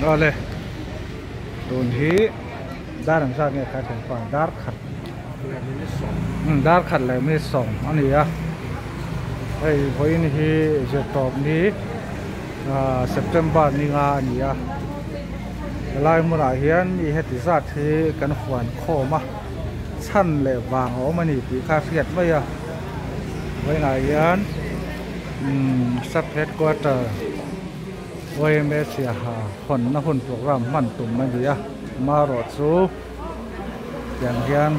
Awle tun hi dar ang zat nge kha thlen pa dar khat dar khat leh minute sawm a ni a hei vawiin hi zirtawp ni September ni nga a ni a helai hmunah hian mi heti zat hi kan huan khawm a chhan leh vang a awm a ni tih kha a hriat mai a vawiinah hian sub headquarter YMA Siaha hawnna hun program hman tum a ni a amaherawhchu tiang hian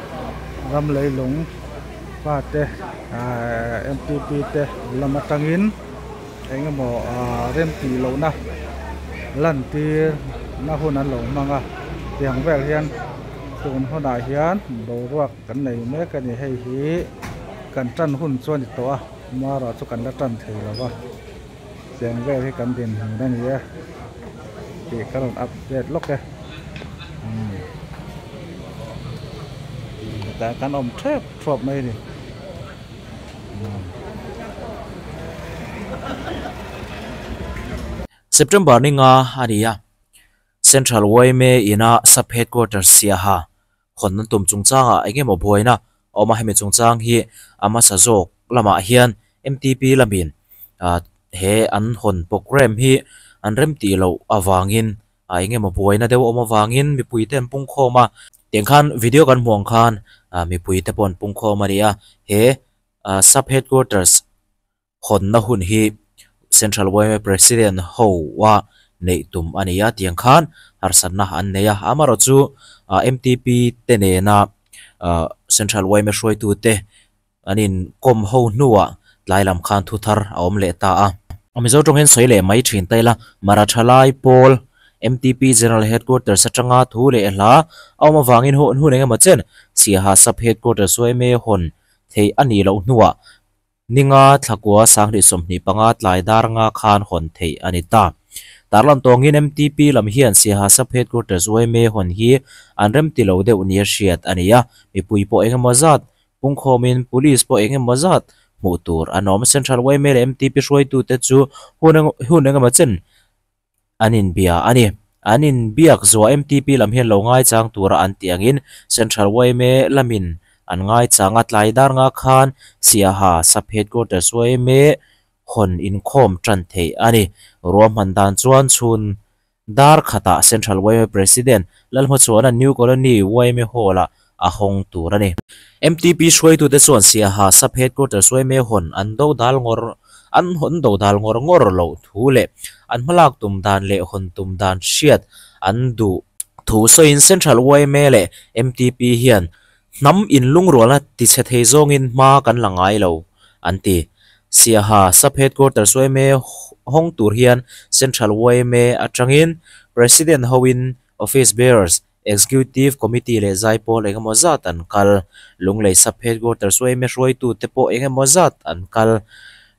ram leilung pa te ahh M_T_P te lam atangin eng emaw ahh rem tih lohna lan tir na hun an lo hmang a tiang vel hian tun hunah hian boruak kan nei mek a ni hei hi kan tan hun chu a ni tawh a amaherawhchu kan la tan thei lo va. Cheng vel hi kan dinhmun a ni e tih ka rawn update lawk e hetah kan awm thep thuap mai a ni. September ni nga a ni a, Central yma ina Sub Headquarters Siaha hawn an tum chungchangah eng emaw buaina a awm a, hemi chungchang hi a hmasa zawk lamah hian M_T_P lamin ah he an hawn programme hi an rem tih loh avangin ah eng emaw buaina deuh a awm avangin mipui te an pung khawm a, tiang khan video kan hmuh ang khan ah mipui te pawh an pung khawm a ni a, he ah sub headquarters hawnna hun hi Central yma President ho a neih tum a ni a, tiang khan harsatna an nei a, amaherawh chu M_T_P te nena Central yma hruaitute an inkawm ho hnuah tlai lam khan thu thar a awm leh ta a. Mizo tawng hian sawi leh mai thin ta ila, Mara Thalai Pawl M_T_P General Headquarters atanga thu leh hla a awm avangin hun engemaw chen Siaha Sub Headquarters yma hawn theih a nih loh hnuah Ninga thlakua 2025 tlai dar nga khan hawn theih a ni ta. Tarlan tawngin MTP lam hian Siaha Sub Headquarters yma hawn hi an remti lo deuh nia hriat a ni a, mipui pawh engemaw zat pungkhawmin Police pawh engemaw zat hmuh tur an awm. Central yma leh MTP hruaitute chu hun hun engemaw chen an inbia a ni. An inbiak zuah MTP lam hian lo ngaichang tura an tih angin Central yma lamin an ngaichang a, tlai dar nga khan Siaha Sub Headquarters yma hawn inkhawm tan theih a ni. Ruahman dan chuan chhun dar khatah Central yma President Lalhmachhuana New Colony yma Hall-ah a hawng tur a ni. MTP hruaitute chuan Siaha Sub Headquarters yma hawn an do dal ngawr an hawn do dal ngawr ngawr loh thu leh an hmalak tum dan leh hawn tum dan hriat an duh thu sawiin Central yma leh MTP hian hnam inlungrualna tichhe thei zawngin hma kan la ngai lo an ti. Siaha Sub Headquarters yma hawng tur hian Central yma atangin President hoin Office Bearers Executive Committee leh zaipawl eng emaw zat an kal. Lunglei Sub Headquarters yma hruaitute pawh eng emaw zat an kal.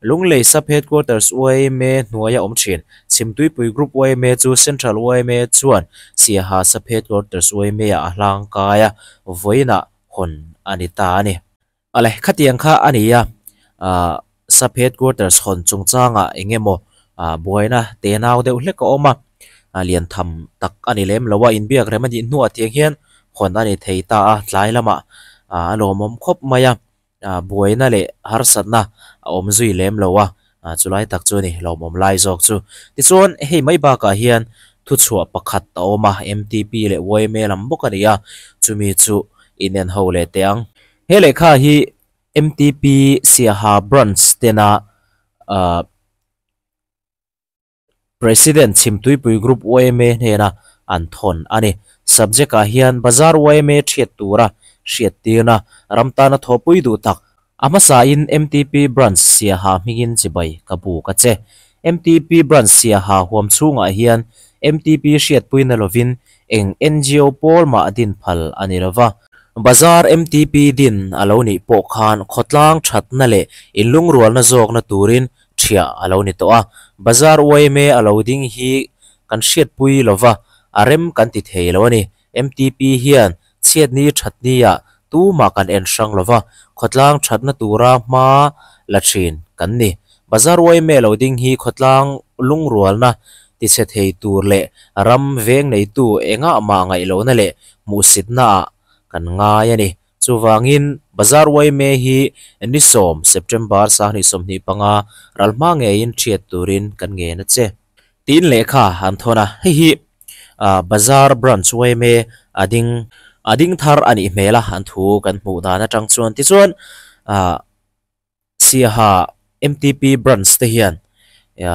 Lunglei Sub Headquarters yma hnuaia awm thin. Chhimtuipui Group yma chu Central yma chuan Siaha Sub Headquarters yma-ah a hlang kai a, vawiinah hawn a ni ta a ni. Ale, khatiang kha a ni a, ah Sub Headquarters hawn chungchangah eng emaw ah buaina tenau deuh hlek a awm a, ah lian tham tak a ni lem lo a, inbiak rem a nih hnuah tiang hian hawn a ni thei ta a, tlai lamah ah a lawmawm khawp mai a, ah buaina leh harsatna a awm zui lem lo a, ah chulai tak chu a ni lawmawm lai zawk chu. Tichuan hei mai bakah hian thuchhuah pakhat a awm a, M_T_P leh Y_M_A lam bawk a ni a, chumi chu inen ho leh teh ang. He lehkha hi MTP Siaha Branch tena President Chhimtuipui Group yma hnena an thawn a ni. Subject ah hian Bazar yma thiat tura hriattirna ram tana thawhpui duh tak a hmasain MTP Branch Siaha hmingin chibai ka buk a che. MTP Branch Siaha huam chhungah hian MTP hriatpuina lovin eng NGO pawl mah din phal a ni lova. Bazar MTP din a lo nih pawh khan khawtlang thatna leh inlungrualna zawkna turin thiah a lo ni tawh a. Bazar yma a lo ding hi kan hriatpui lova, a rem kan ti thei lo a ni. MTP hian chhiatni thatni-ah tumah kan en hrang lova, khawtlang thatna tura hma la thin kan ni. Bazar yma lo ding hi khawtlang lungrualna Tichhe thei tur leh ram veng neitu engah mah ngaih lohna leh hmuhsitnaah kan ngai a ni. Chuvangin, Bazar Uaime hi ni sawm, September 2025, ral hma ngeiin thiat turin kan ngen a che. Tiin lehkha an thawn a, hei hi Bazar Branch Uaime a ding a ding thar a nih hmel a, an thu kan hmuh dan atang chuan. Tichuan, Siaha MTP Branch te hian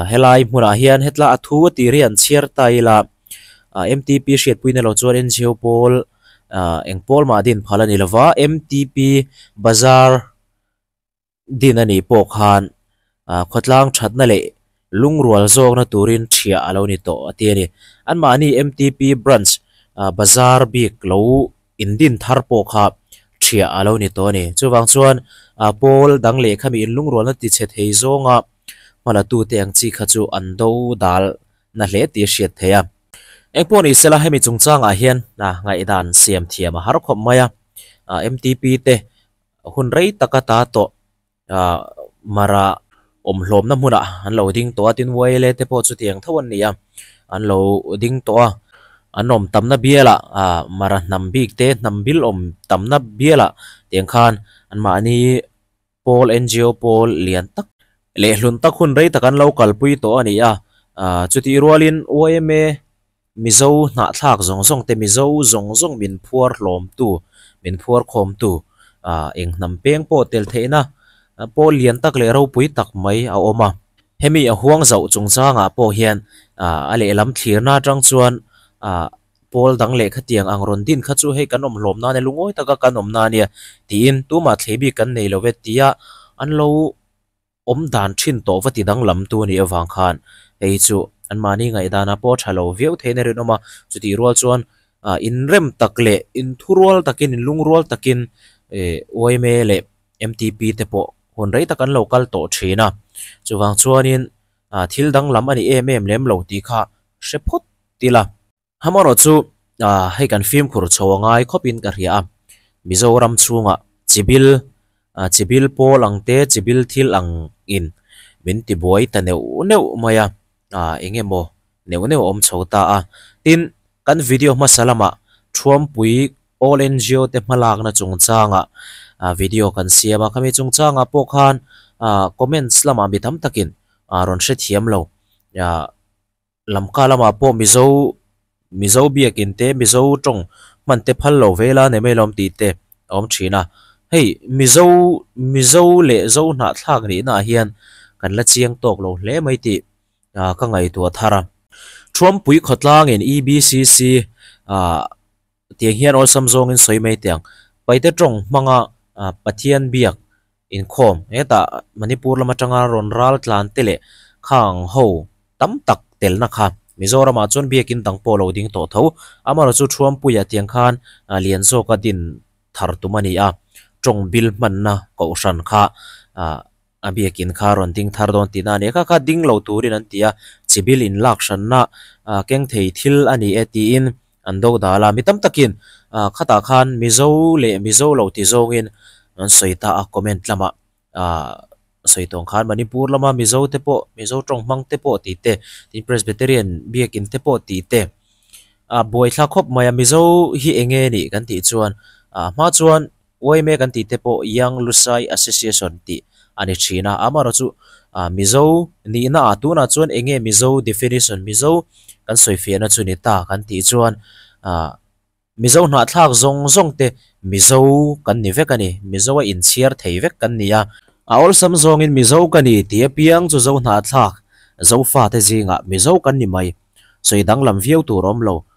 helai hmunah hian hetla a thu a tir hi an chhiar ta ila MTP hriatpuina lo chuan NGO pawl eng pawl mah din phal a ni lova MTP Bazar din a nih pawh khan khawtlang thatna leh lungrual zawkna turin thiah a lo ni tawh a ti a ni. Anmahni MTP Branch Bazar bik lo Indin thar pawh kha thiah a lo ni tawh a ni. Chuvang chuan pawl dang leh khami inlungrualna tichhe thei zawnga hmalatute ang chi kha chu an do dal na hle tih a hriat theih a. Engpawh ni sela hemi chungchangah hian ngaihdan siam thiam a har khawp mai a. MTP te hun rei taka ta tawh Mara awmhlawmna hmunah an lo ding tawh a, tin YLA te pawh chutiang tho an ni a, an lo ding tawh a, an awm tamna bialah Mara hnam bik te hnam bil awm tamna bialah tiang khan anmahni pawl NGO pawl lian tak leh hlun tak hun rei tak an lo kalpui tawh a ni a, chutih rualin YMA Mizo hnahthlak zawng zawng te, Mizo zawng zawng min phuar hlawmtu, min phuar khawmtu, eng hnam peng pawh tel theihna pawl lian tak leh ropui tak mai a awm a. Hemi a huang zauh chungchangah pawh hian a lehlam thlirna atang chuan pawl dang leh khatiang ang rawn din kha chu hei kan awm hlawm nan e, lungawi taka kan awm nan nia tiin tumah thlei bik kan nei lo ve tia an lo awm dan thin tawh va ti danglam tu a nih avang khan hei chu anmahni ngaihdanah pawh a tha lo viau theiin a rinawm a, chutih rual chuan ah inrem tak leh inthurual takin inlungrual takin eh yma leh mtp te pawh hun rei tak an lo kal tawh thin a, chuvang chuanin ah thil danglam a ni em em lem lo tih kha hre phawt ila. Hamarawh chu hei kan fimkhur chho a ngai khawpin ka hria a, Mizoram chhungah chibil chibil pawl ang te chibil thil ang in min ti buai ta neuh neuh mai a, eng emaw neuh neuh a awm chho ta a. Tin, kan video hmasa lamah Thuampui All NGO te hmalakna chungchangah video kan siam a, khami chungchangah pawh khan comments lamah mi tam takin rawn hrethiam lo. Lamka lamah pawh Mizo Mizo biakin te Mizo tawng hman te phal lo ve la nei mai lawm tih te a awm thin a. Hei Mizo Mizo leh Zo hnahthlak nihna ah hian kan la chiang tawk lo hle mai tih ka ngaihtuah thar a. Thuampui khawtlangin EBCC ah tiang hian awlsam zawngin sawi mai teh ang. Paite tawng hmanga Pathian biak inkhawm hetah Manipur lam atanga rawn ral tlan te leh khang ho tam tak telna kha Mizoramah chuan biakin dang pawh lo ding tawh tho. Amaherawhchu Thuampuia tiang khan lian zawka din thar tum a ni a, tawng bil hmanna kohhran kha A biakin kha rawn ding thar dawn tihna a ni a, kha kha ding lo turin an ti a, chibil inlak hranna keng thei thil a ni e tiin an do dal a, mi tam takin khatah khan Mizo leh Mizo lo ti zawngin an sawi ta a, comment lamah sawi tawng khan Manipur lama Mizo te pawh Mizo tawng hmang te pawh tih te, tin Presbyterian biakin te pawh tih te a buaithla khawp mai a, Mizo hi eng nge nih kan tih chuan a hma chuan Uaime kan tih te pawh Young Lusai Association tih a ni thin a, amaherawh chu Mizo nihna ah tunah chuan eng nge Mizo definition, Mizo kan sawifiahna chu ni ta kan tih chuan Mizo hnahthlak zawng zawng te Mizo kan ni vek a ni, Mizo a inchhiar thei vek kan ni a, a awlsam zawngin Mizo ka ni tih apiang chu Zo hnahthlak Zofate zingah Mizo kan ni mai, sawi danglam viau tur awm lo.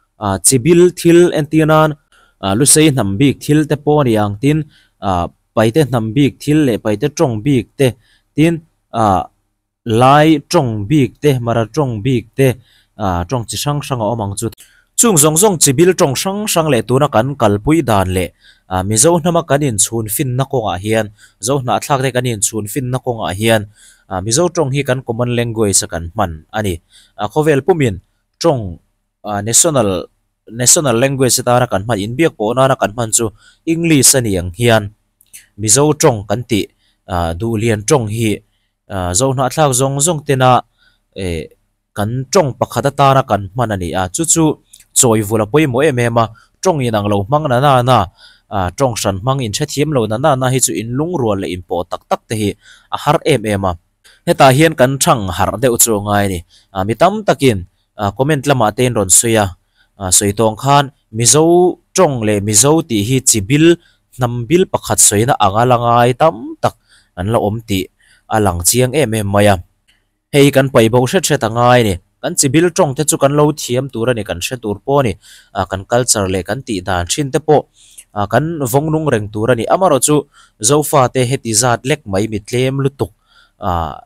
Chibil thil entir nan Lusei hnam bik thil te pawh a ni ang tin Paite hnam bik thil leh Paite tawng bik te tin Lai tawng bik te Mara tawng bik te tawng chi hrang hrang a awm ang chu. Chung zawng zawng chibil tawng hrang hrang leh tuna kan kalpui dan leh Mizo hnama kan inchhun finna kawngah hian Zo hnahthlak te kan inchhun finna kawngah hian Mizo tawng hi kan common language a kan hman a ni. Khawvel pumin tawng National National language atana kan hman inbiak pawh nana kan hman chu English a ni ang hian Mizo tawng kan tih duhlian tawng hi Zohnahthlak zawng zawng tena eh. Kan tawng pakhat atana kan hman a ni a, chu chu chawi vul a pawimawh em em a, tawng inang lo hmang na na na, ah tawng hran hmang inhrethiam lo na na na hi chu inlungrual leh inpawh tak tak te hi a har em em a. Hetah hian kan thang harh deuh chu a ngai a ni. Ah mi tam takin ah comment lamah te in rawn sawi a, ah sawi tawng khan Mizo tawng leh Mizo tih hi chi bil hnam bil pakhat sawina anga la ngai tam tak an la awm tih a lang chiang em em mai a. Hei kan paih bo hret hret a ngai a ni. Kan chi bil tawng te chu kan lo thiam tur a ni, kan hre tur pawh a ni. Ah kan culture leh kan tih dan thin te pawh ah kan vawng nung reng tur a ni. Amaherawhchu Zofa te heti zat lek mai mi tlem lutuk ah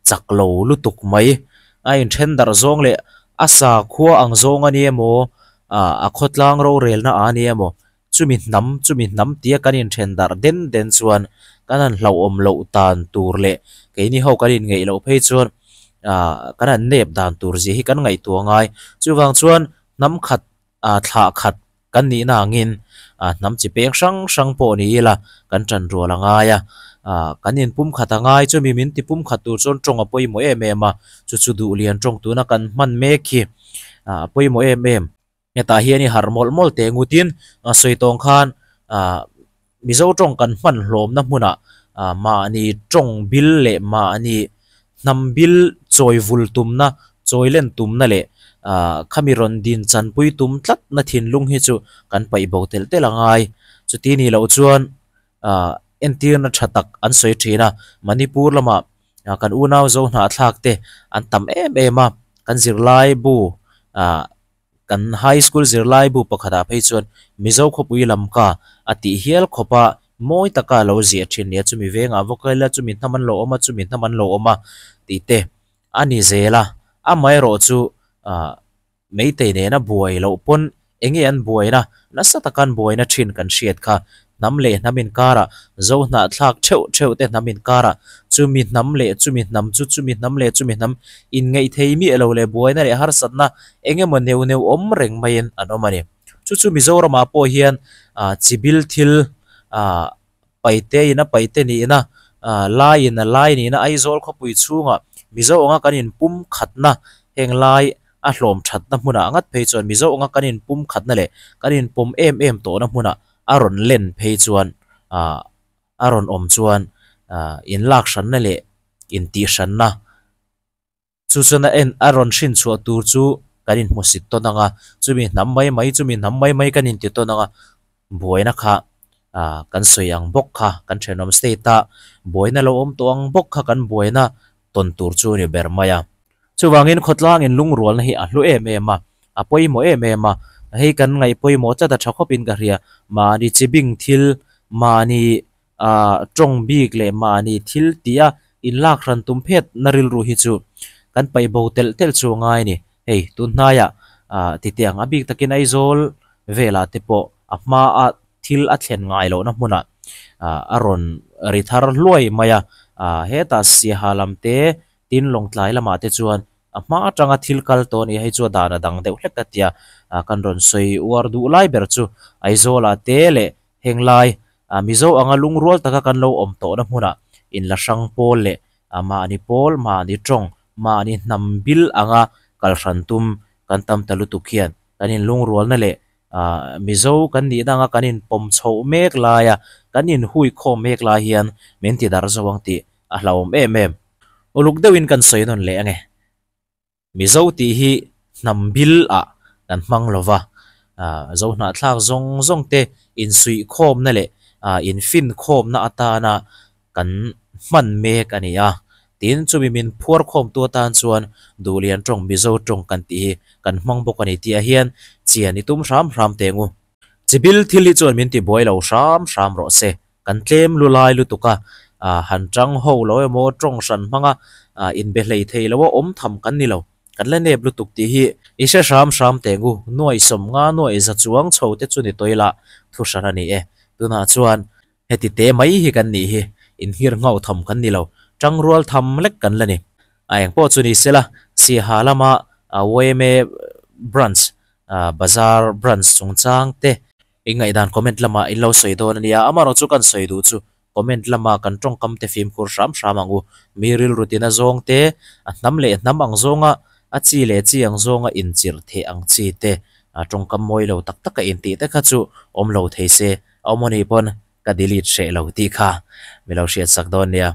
chak lo lutuk mai. A inthen darh zawng leh a sakhua ang zawng a ni emaw ah a khawtlang rorelna a ni emaw Chumi hnam, chumi hnam tia kan inthen darh den den chuan kan han hlauhawm loh dan tur leh keini ho kan inngeih loh phei chuan ah kan han nep dan tur zia hi kan ngaihtuah ngai. Chuvang chuan hnam khat ah thlah khat kan nihna angin ah hnam chi peng hrang hrang pawh ni ila kan tan rual a ngai a, ah kan inpum khat a ngai. Chumi min tipum khat tur chuan tawng a pawimawh em em a, chu chu duhlian tawng tuna kan hman mek hi ah a pawimawh em em. Hetah hian i harh mawlh mawlh teh ngutin sawi tawng khan ah Mizo tawng kan hman hlawmna hmunah ah mahni tawng bil leh mahni hnam bil chawi vul tumna, chawi len tumna leh ah khami rawn din chanpui tum tlatna thinlung hi chu kan paih bo telh telh a ngai. Chuti nih loh chuan ah entirna tha tak an sawi thin a, Manipur lamah ah kan unau zo hnahthlak te an tam em em a, kan zirlai bu ah Kan high school zirlai bu pakhatah phei chuan Mizo khawpui lamka a tih hial khawpa mawi taka lo ziah thin nia chumi vengah va kal ila chumi hnam an lo awm a chumi hnam an lo awm a tih te a ni zel a. Amaherawh chu ah Meitei nena buai loh pawn enge an buaina nasa taka an buaina thin kan hriat kha Hnam leh hnam inkarah, Zo hnahthlak theuh theuh te hnam inkarah, chumi hnam leh chumi hnam chu chumi hnam leh chumi hnam inngeih thei miah lo leh buaina leh harsatna eng emaw neuh neuh awm reng maiin an awm a ni. Chu chu Mizoramah pawh hian chibil thil paite in a paite nihna, laiin a lai nihna Aizawl khawpui chhungah Mizo anga kan inpum khatna heng lai a hlawm thatna hmunah ngat phei chuan Mizo anga kan inpum khatna leh kan inpawm em em tawhna hmunah a rawn len phei chuan ah a rawn awm chuan ah inlak hranna leh intih hranna chu chuan a en a rawn hrin chhuah tur chu kan inhmusit tawn ang a, chumi hnam mai mai chumi hnam mai mai kan inti tawn ang a, buaina kha ah kan sawi ang bawk kha kan thenawm state a buaina lo awm tawh ang bawk kha kan buaina tawn tur chu a ni ber mai a. Chuvangin khawtlang in lungrualna hi a hlu em em a, a pawimawh em em a, hei kan ngaih pawimawh tlat a tha khawpin ka hria, mahni chi bing thil, mahni ah tawng bik leh mahni thil tih a inlak hran tum phet na rilru hi chu kan paih bo telh telh chu a ngai a ni. Hei tun hnaiah ah titiang a bik takin Aizawl velah te pawh a hma a thil a thlen ngai lohna hmunah ah a rawn ri thar hluai mai a, ah hetah Siaha lam te Tin, Lawngtlai lamah te chuan a hma atanga thil kal tawh a ni a, hei chu a dan a dang deuh hlek a tia kan rawn sawi uar duh lai ber chu Aizawlah te leh heng lai Mizo anga lungrual taka kan lo awm tawhna hmunah inla hrang pawl leh mahni pawl, mahni tawng, mahni hnam bil anga kal hran tum kan tam ta lutuk hian kan inlungrualna leh Mizo kan nihna anga kan inpawm chhoh mek laia kan inhuikhawm mek lai hian min ti darh zo ang tih a hlauhawm em em. Uluk deuhin kan sawi nawn leh ange. Mizo tih hi hnam bil ah kan hmang lo va, Zo hnahthlak zawng zawng te insuihkhawmna leh infinkhawmna atana kan hman mek a ni a. Tin, chumi min phuarkhawmtu atan chuan Duhlian tawng Mizo tawng kan tih hi kan hmang bawk a ni tih ah hian chian i tum hram hram teh ngu. Chibil thil hi chuan min tibuai lo hram hram rawh se. Kan tlem lu lai lutuk a, han tang ho lo emaw tawng hran hmanga inbe hlei thei lo a awm tham kan ni lo. Kan la nep lutuk tih hi i hre hram hram teh ngu. Nuaih sawmnga nuaih za chuang chho te chu ni tawih lah thu hran a ni e. Tunah chuan heti te mai hi kan nih hi, inhir nghauh tham kan ni lo, tangrual tham lek kan la ni. A eng pawh chu ni sela, Siaha lama yma branch, bazar branch chungchang te I ngaihdan comment lamah in lo sawi dawn a nia, amaherawh chu kan sawi duh chu comment lama kan tawngkam te fimkhur hram hram ang u. Mi rilru tina zawng te, a hnam leh hnam ang zawnga A chi leh chi ang zawnga inchirh theh ang chi te a tawngkam mawi lo tak tak a intih te kha chu awm lo thei se a awm anih pawn ka delete hreh lo tih kha mi lo hriat sak dawn nia.